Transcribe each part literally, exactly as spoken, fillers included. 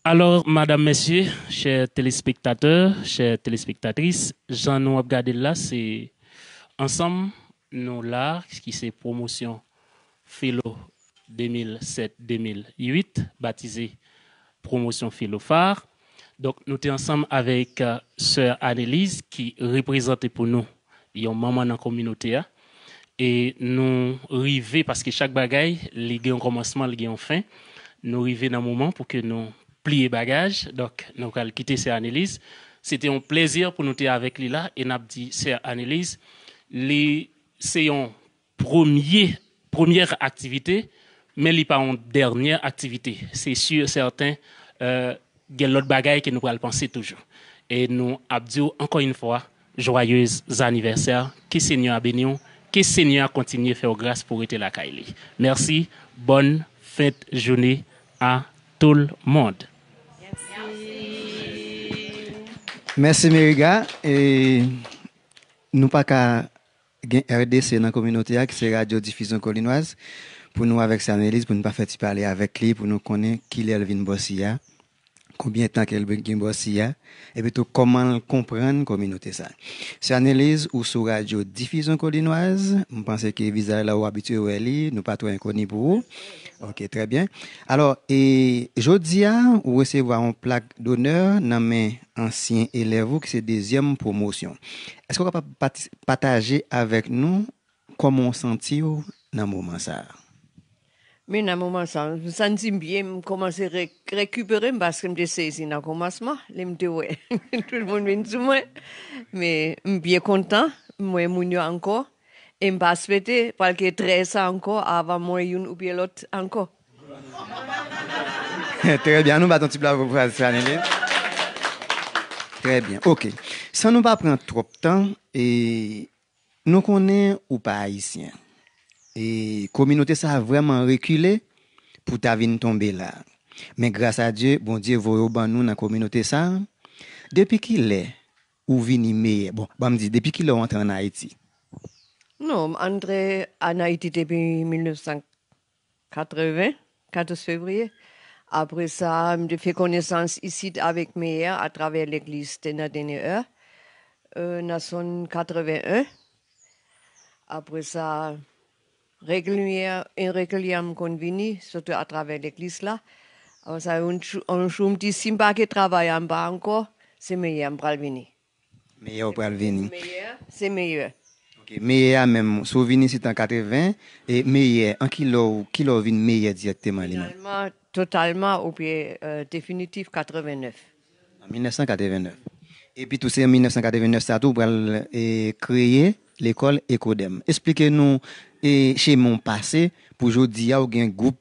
Alò, madam, mesye, chè telespektatè, chè telespektatris, jan nou ap gade l la, se ansanm nou la, ki se pwomosyon Filo de mil sèt de mil uit, batize pwomosyon Filo Phare. Donk, nou te ansanm avèk, euh, sè Annelise, ki reprezante pou nou yon manman nan kominote a. E nou rive, paske chak bagay, li gen yon kòmansman, li gen yon fen. Nou rive nan moman pou ke nou pliye bagaj. Donk, nou pral kite sè Annelise. Se te yon plezi pou nou te avèk li la. E n ap di sè Annelise, li se yon premye, premyè aktivite, men li pa yon dènyè aktivite. Se si sèten, euh, gen lòt bagay ke nou pral panse toujou. E nou ap di w ankò yon fwa, joyeux anniversaire, ke Senyè a beni w, ke Senyè a kontinye fè w gras pou w rete lakay li. Mèsi, bonne fin de journée à tout le monde. Mèsi Meriga. E nou pa ka gen R D C nan kominote a, ki se Radyo Difizyon Kolinwaz, pou nou avèk Sè Annelise, pou nou pa fè ti pale avèk li, pou nou konnen kilè l vin bòsi a, konbyen tan ke l gen bòsi a, epi tou kòman l konprann kominote sa. Sè Annelise, ou sou Radyo Difizyon Kolinwaz, m panse ke vizaj la ou abitye wè li, nou pa twò enkoni pou ou. Ok, trè byen. Alò, e jodi a, ou resevwa yon plak donè nan men ansyen elèv ou ki se dezyèm pwomosyon. Èske w kapab pati- pataje avèk nou kòman w santi w nan moman sa a? Men nan moman sa, m santi m byen, m kòmanse re- rekipere m paske m te sezi nan kòmansman, lè m te wè tout moun vin sou mwen. Men m byen kontan, m wè moun yo ankò, e m pa swete pral gen trè sa ankò avan m wè youn oubyen lòt ankò. Trè byen, nou bat yon ti bravo pou Sè Annelise. Trè byen, ok. San nou pa pran twòp tan, e nou konnen ou pa ayisyen. E kominote sa a vrèman rekile pou ta vin tonbe la. Men gras a Dye, Bondye voye w ban nou nan kominote sa a. Depi kilè ou vini meyè? Bon, ban m di, depi kilè w antre ann Ayiti? Non, m antre ann Ayiti depi mil nèf san katreven, katòz fevriye. Apre sa, m te fè konesans isit avèk meyè atravè legliz Tenda Dene È, euh, nan sonn katreven en. Apre sa, regilyè, e regilyè m konn vini, sitou atravè legliz la. Apre sa, yon jou, yon jou m di, si m pa gen travay a, m pa ankò, se meyè m pral vini. Meyè w pral vini. Meyè, se meyè. Ok, meyè a menm, si w vin isit an katreven, e meyè, an kilè w, kilè w vin meyè dirèkteman li menm? Finalman, totalman, oubyen euh, definitif, katreven nèf. An mil nèf san katreven nèf. Epi tou se an mil nèf san katreven nèf sa tou w pral e, kreye lekòl Ekodèm. Esplike nou e, chemen w pase pou jodi a w gen gwoup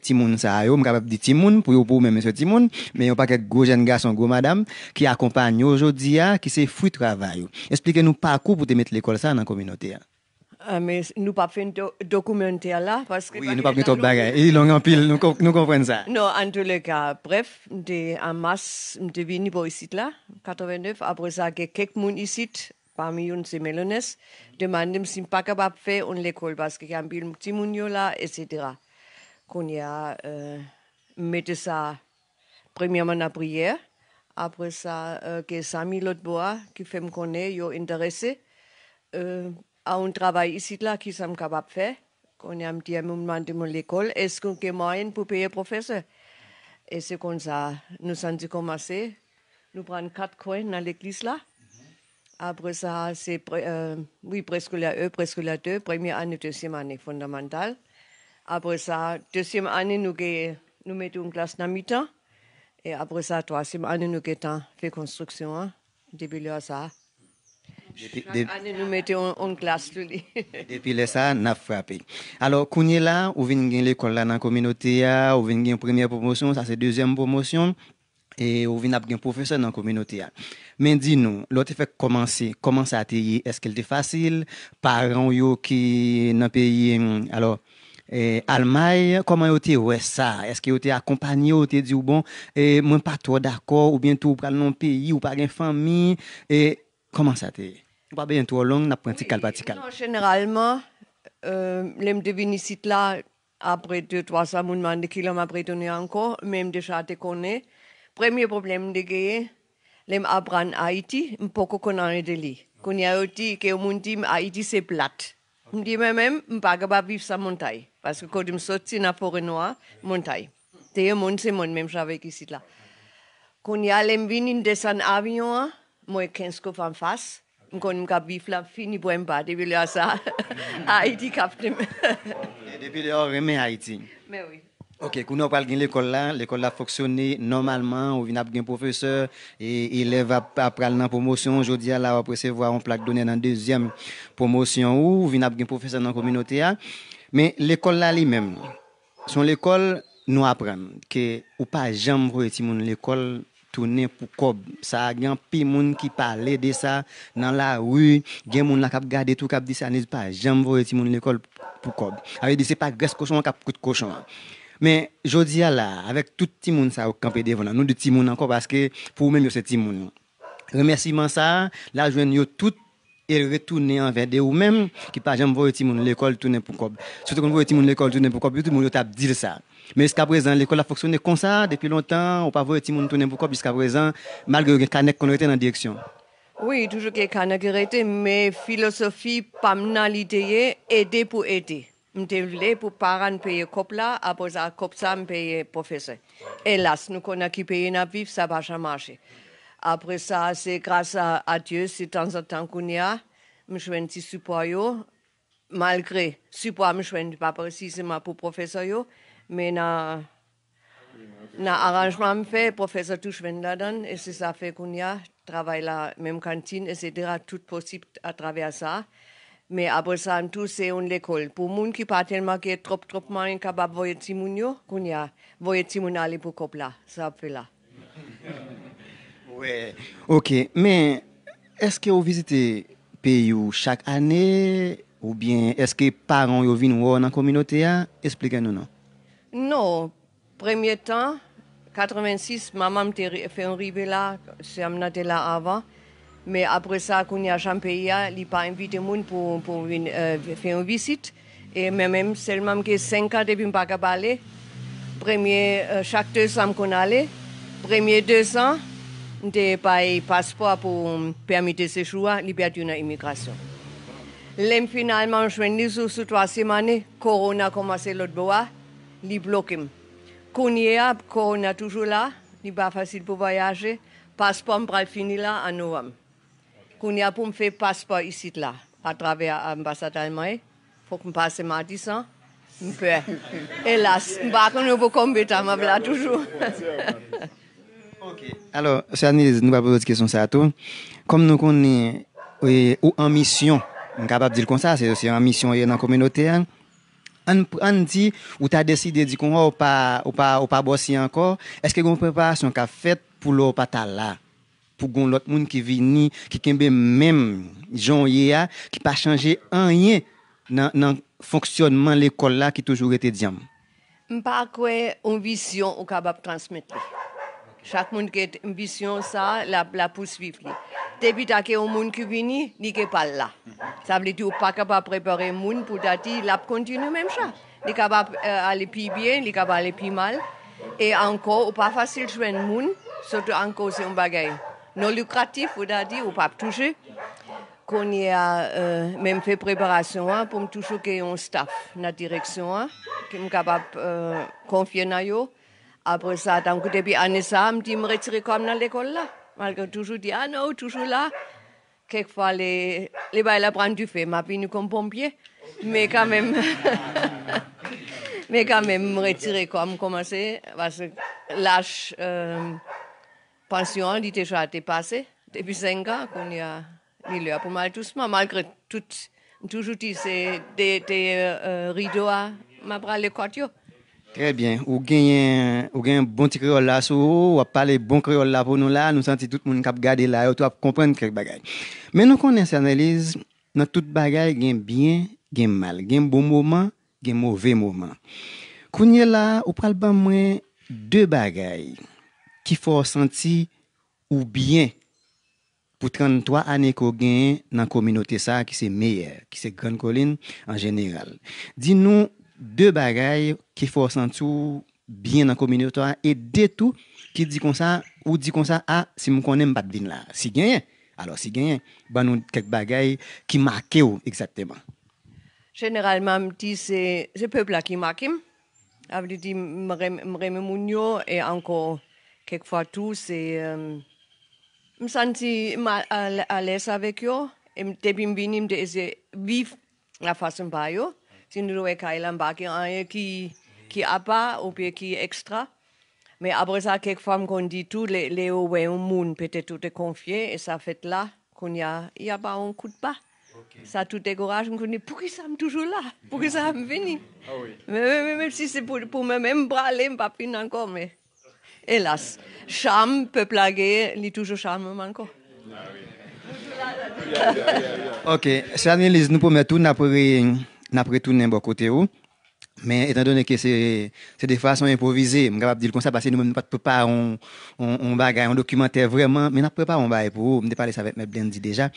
timoun sa yo, m kapab di timoun, pou yo pou ou menm se timoun, men yon pakèt gwo jèn gason, gwo madanm, ki akonpanye w jodi a, ki se fwi travay ou. Esplike nou pakou pou te met lekòl sa nan kominote a. Ah, men nou p ap fè do, dokimantè la, paske Wi, nou p ap gen twòp bagay. Li long anpil, nou, nou konprann sa. Non, antouleka, brèf, m te an mas, m te vini bò isit la, katreven nèf, apre sa, gen kèk moun isit, pami yo, se Melonès, te mande m si m pa kapab fè yon lekòl, paske gen anpil timoun yo la, etsetera. Kounye a, euh, m mete sa premyèman nan priyè, apre sa, euh, gen zanmi lòt bò a ki fè m konnen yo enterese, euh, a yon travay isit la, kisa m kapab fè. Kounye a m di, moun mande m lekòl, èske w gen mwayen pou peye pwofesè? E se konsa, nou santi kòmanse, nou pran kat kwen nan legliz la. Apre sa, se pre, euh, wi, preskolè en, preskolè de, premye ane, dezyèm ane fondamantal. Apre sa, dezyèm ane, nou gen, nou mete yon klas nan mitan. E apre sa, twazyèm ane, nou gentan fè konstriksyon an. Depi lè sa, Depi, chak ane, nou mete yon, yon klas sou li. Depi lè sa, n ap frape. Alò, kounye la, ou vin gen lekòl la nan kominote a, ou vin gen premyè pwomosyon, sa se dezyèm pwomosyon. E ou vin ap gen pwofesè nan kominote a. Men di nou, lè w te fèk kòmanse, kòman sa te ye? Èske l te fasil? Paran w yo ki nan peyi, alò, e, Almay, kòman yo te wè sa? Èske yo te akonpanye w, te di w, bon, e, mwen pa twò dakò, oubyen tou ou pral nan yon peyi, ou pa gen fanmi, e, kòman sa te ye? Nou pa bezwen twò long, n ap pran ti kal pa ti kal. Non, jeneralman, euh, lè m te vin isit la, apre de, twa sa, moun mande kilè m ap retounen ankò, men m deja te konnen, Premye pwoblèm m te genyen, lè m aprann Ayiti, m poko konn anyen de li. Kounye a yo di ke yon moun di m Ayiti se plat. M di mwen menm, m pa kapab viv san montay, paske kote m soti nan Forenwa, montay. Te yon moun se moun menm jan avèk isit la. Kounye a lè m vini, m desann avyon an, m wè kenz kof anfas, m konn m k ap viv la, fini pwen m pa. Depi lè sa, Ayiti kapte m. E depi lè a w renmen Ayiti. Men wi. Ok, kounye a w pral gen lekòl la, lekòl la fonksyone nòmalman, ou vin ap gen pwofesè, e elèv ap, ap pral nan pwomosyon. Jodi a la, w ap resevwa yon plak donè nan dezyèm pwomosyon ou, ou vin ap gen pwofesè nan kominote a. Men lekòl la li menm, se yon lekòl nou aprann ke ou pa janm voye timoun lekòl tounen pou kòb. Sa gen anpil moun ki pale de sa nan lari, gen moun la k ap gade tou k ap di sa, Niz pa janm voye timoun lekòl pou kòb. Sa vle di se pa grès kochon an k ap kout kochon an. Men jodi a la, avèk tout timoun sa yo k kanpe devan w la, nou di timoun ankò paske pou ou menm yo se timoun. Remèsiman sa a, l al jwenn yo tout e l retounen anvè de ou menm ki pa janm voye timoun lekòl tounen pou kòb. Si w te konn voye timoun lekòl tounen pou kòb, yo tout moun yo t ap di l sa. Men jiskaprezan, lekòl ap fonksyone konsa depi lontan, ou pa voye timoun tounen pou kòb jiskaprezan, malgre yo gen kanè k konn rete nan direksyon. Wi, toujou gen kanè ki rete, men filozofi pa m nan li te ye, ede pou ede. M te vle pou paran peye kòb la, apre sa kòb sa m peye pwofesè. Elas, nou konnen ki peyi n ap viv, sa pa janm mache. Apre sa, se gras a, a Dye, si tanzantan kounye a, m jwenn ti sipò yo, malgre sipò a m jwenn pa presizeman pou pwofesè yo, men nan, nan aranjman m fè, pwofesè tou jwenn ladan l, e se sa fè kounye a, travay la, menm kantin, etsetera, tout posib atravè sa. Men apre sa, m tou se yon lekòl. Pou moun ki pa tèlman gen twòp, twòp mwayen kapab voye timoun yo, kounye a, voye timoun ale pou kòb la, sa ap fè la. Wi. Ok, men èske ou vizite peyi w chak ane? Oubyen èske paran w yo vin wè w nan kominote a? Esplike nou non. Non, premye tan, katrevensis, manman m te ri- fè yon rive la, sè m nan te la avan. Men apre sa, kounye a jan peyi a, li pa envite moun pou, pou vin eh, fè yon vizit. E mwen menm, sèlman m gen senk an depi m pa ka pale. Premye, eh, chak de zan m konn ale. Premye de zan, m te bay paspò pou pèmi de sejou a, li pèdi nan imigrasyon. Lè m finalman jwenn li sou, sou twazyèm ane, kowona kòmanse lòt bò a, li bloke m. Kounye a, kowona toujou la, li pa fasil pou vwayaje, paspò m pral fini la an novanm. Kounye a pou m fè paspò isit la, atravè anbasad alman, fòk m pase Matisan, m pè. Elas, m pa konn pou konbyen tan m ap la toujou. Ok. Alò, sè Annelise, nou pral poze w ti kesyon sa a tou. Kòm nou konnen, e, ou an misyon, m kapab di l konsa, se, se an misyon ou ye nan kominote a. Ann, ann di, ou ta deside di konsa, ou pa, ou pa, ou pa bòsi ankò. Èske gen yon preparasyon k ap fèt pou lè w pa ta la? Pou gen yon lòt moun ki vini, ki kenbe menm jan w ye a, ki pa chanje anyen nan, nan fonksyònman lekòl la ki toujou rete dyanm? M pa kwè yon vizyon ou kapab transmèt li. Chak moun gen vizyon sa, l ap, l ap pouswiv li. Depi ta gen yon moun ki vini, li gen pa l la. Sa vle di ou pa kapab prepare moun pou ta di l ap kontinye menm jan. Li kapab eh, ale pi byen, li kapab ale pi mal. E ankò, ou pa fasil jwenn moun, sitou ankò se yon bagay non likratif, ou ta di, ou p ap touche. Kounye a, eh, men m fè preparasyon an pou m toujou gen yon staff nan direksyon an, ke m kapab eh, konfye nan yo. Apre sa, tankou depi ane sa, m di m retire kò m nan lekòl la. Malgre yo toujou di, a non, ou toujou la. Kèk fwa, lè, lè bagay la pran dife, m ap vini kòm ponpye. Men kanmenm, men kanmenm, m retire kò m kòmanse, paske laj eh, pansyon an, li deja te pase, depi senk an, kounye a, li lè pou m al dousman, malgre tout, m toujou di se de, de eh, rido a, m ap rale kòt yo. Trè byen. Ou genyen, ou gen bon ti kreyòl la sou ou, w ap pale bon kreyòl la pou nou la, nou santi tout moun k ap gade la yo tou ap konprann kèk bagay. Men nou konnen, sè Annelise, nan tout bagay gen byen, gen mal, gen bon moman, gen move moman. Kounye la, ou pral ban mwen de bagay ki fè w santi ou byen pou tranntwa ane ke w genyen nan kominote sa a ki se Meyè, ki se Grann Kolin an jeneral. Di nou de bagay ki fè w santi w byen nan kominote a e de tou ki di konsa, ou di konsa, a, si m konnen, m pa t vin la. Si genyen, alò, si genyen, ban nou kèk bagay ki make w egzakteman. Jeneralman, m di se, se pèp la ki make m. Sa vle di, m renmen, m renmen moun yo, e ankò, kèk fwa tou, se, euh, m santi m a-, a-, alèz avèk yo, e m, depi m vini, m te eseye viv nan fason pa yo. Si nou wè kay la, m pa gen anyen ki, ki apa oubyen ki ekstra. Men apre sa, kèk fwa, m konn di tou, lè, lè yo wè yon moun, petèt ou te konfye, e sa fèt la, kounye a, y a pa yon kout pa. Sa tou dekouraje m, m konn di, poukisa m toujou la? Poukisa m vini? Men, men, men, menm si se pou, pou mwen menm, m prale, m p ap vin ankò, men elas, cham pèp la genyen, li toujou chame m ankò. Ok, sè Annelise, nou pwomèt ou, n ap re-, n ap retounen bò kote ou. Men, etandone ke se, se de fason enpwovize, m kapab di l konsa, paske nou menm nou pa t prepare yon, yon, yon bagay, yon dokimantè vrèman, men n ap prepare yon bagay pou ou. M te pale sa avèk Mèt Blandy deja.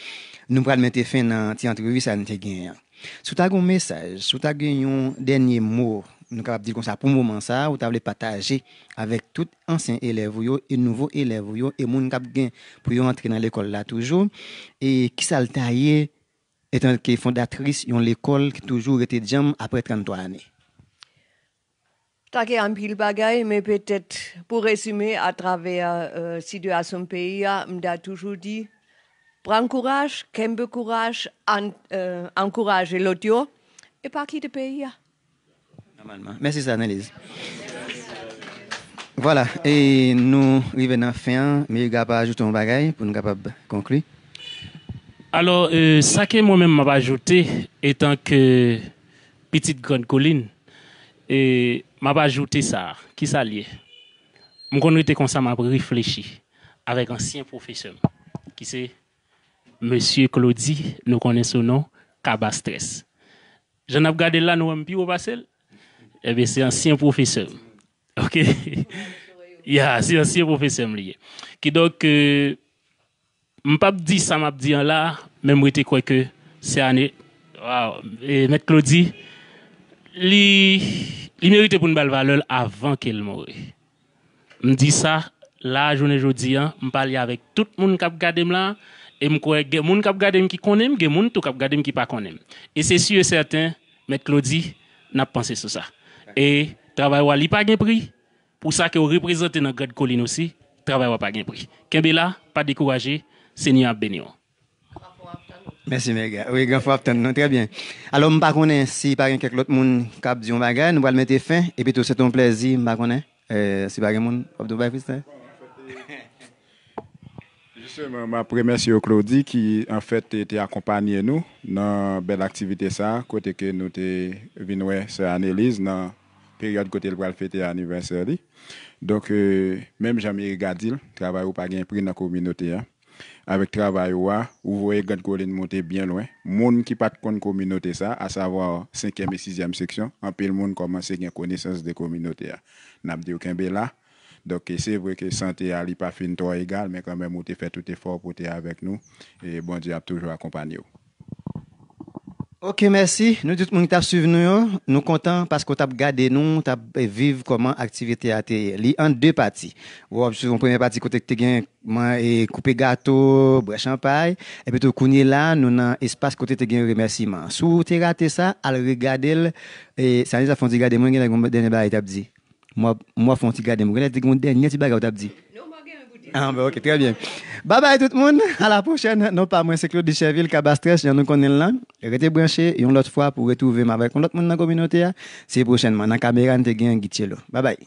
Nou pral mete fen nan ti antrevi sa n te genyen an. Si w ta gen yon mesaj, si w ta gen yon dènye mo, nou kapab di l konsa, pou moman sa a, ou ta vle pataje avèk tout ansyen elèv ou yo e nouvo elèv ou yo e moun k ap gen pou yo antre nan lekòl la toujou, e kisa l ta ye etanke fondatris yon lekòl ki toujou rete djanm apre tranntwa ane? Ta gen anpil bagay, men petèt pou rezime, atravè, euh, sitiyasyon peyi a, m ta toujou di, pran kouraj, kenbe kouraj, an-, euh, ankouraje lòt yo, e pa kite peyi a. Nòmalman. Mèsi, sè Annelise. Vwala, e nou rive nan fen an, Meriga pa ajoute yon bagay pou nou kapab konkli? Alò, euh, sa ke mwen menm m ap ajoute, etanke pitit Grand Colline, e m ap ajoute sa, kisa l ye? M konn rete konsa, m ap reflechi avèk ansyen pwofesè m, ki se Mesye Claudy, nou konnen sou non, Kabastrès. Jan n ap gade l la, nou wè m pi wo pase l? Ebyen, se ansyen pwofesè m. Ok? Ya, se ansyen pwofesè m li ye. Kidonk, euh, m p ap di sa m ap di an la, men m rete kwè ke se ane, waw, e Mèt Claudy, li, li merite pou n ba l valè l avan ke l mouri. M di sa, la, jounen jodi a, m pale avèk tout moun k ap gade m la, e m kwè gen moun k ap gade m ki konnen m, gen moun tou k ap gade m ki pa konnen m. E se si e sèten, Mèt Claudy, n ap panse sou sa. E travay w la, li pa gen pri. Pou sa ke w reprezante nan Grand Colline osi, travay w la pa gen pri. Kenbe la, pa dekouraje, Senyè a ap beni w. Mèsi, Meriga. Wi, gran frè ap tann nou. Trè byen. Alò, m pa konnen si pa gen kèk lòt moun k ap di yon bagay, nou pral mete fen. Epi tou, se te yon plèzi, m pa konnen, euh, si pa gen moun, w ap di yon bagay, Freestyle? Jisteman, m ap remèsye w, Claudy, ki, anfèt, te, te akonpanye nou nan bèl aktivite sa a, kote ke nou te vin wè sè Annelise nan peryòd kote l pral fete anivèsè li. Donk, euh, menm jan Meriga di l, travay ou pa gen pri nan kominote a. Avèk travay ou a, ou voye Grand Colline monte byen lwen. Moun ki pa t konn kominote sa, asavwa senkyèm e sizyèm seksyon, anpil moun kòmanse gen konesans de kominote a. N ap di w kenbe la. Donk, se vre ke sante a, li pa fin twò egal, men kanmenm ou te fè tout efò pou w te avèk nou. E Bondye ap toujou akonpanye w. Ok, mèsi. Nou di tout moun ki t ap swiv nou yo, nou kontan paske w t ap gade nou, w t ap, eh, viv kòman aktivite a te ye. Li an de pati. W ap swiv yon premye pati kote k te gen man-, e koupe gato, bwè chanpay, epi tou kounye la, nou nan espas kote te gen remèsiman. Si w te rate sa, al regade l, e sa, Annelise ap fè yon ti gade mwen, gen lè gen yon dènye bagay t ap di. M w ap, m w ap fè yon ti gade m. Ou genlè te gen yon dènye ti bagay ou t ap di. Non, m pa gen anyen pou di. Ah, ben, ok, trè byen. Babay tout moun, a la pwochèn. Non pa mwen, se Claudy Chervil, Kabastrès, jan nou konnen l lan. Rete branche yon lòt fwa pou retwouve m avèk yon lòt moun nan kominote a. Se pwochènman. Nan kamera, n te gen Guy Thiello. Babay.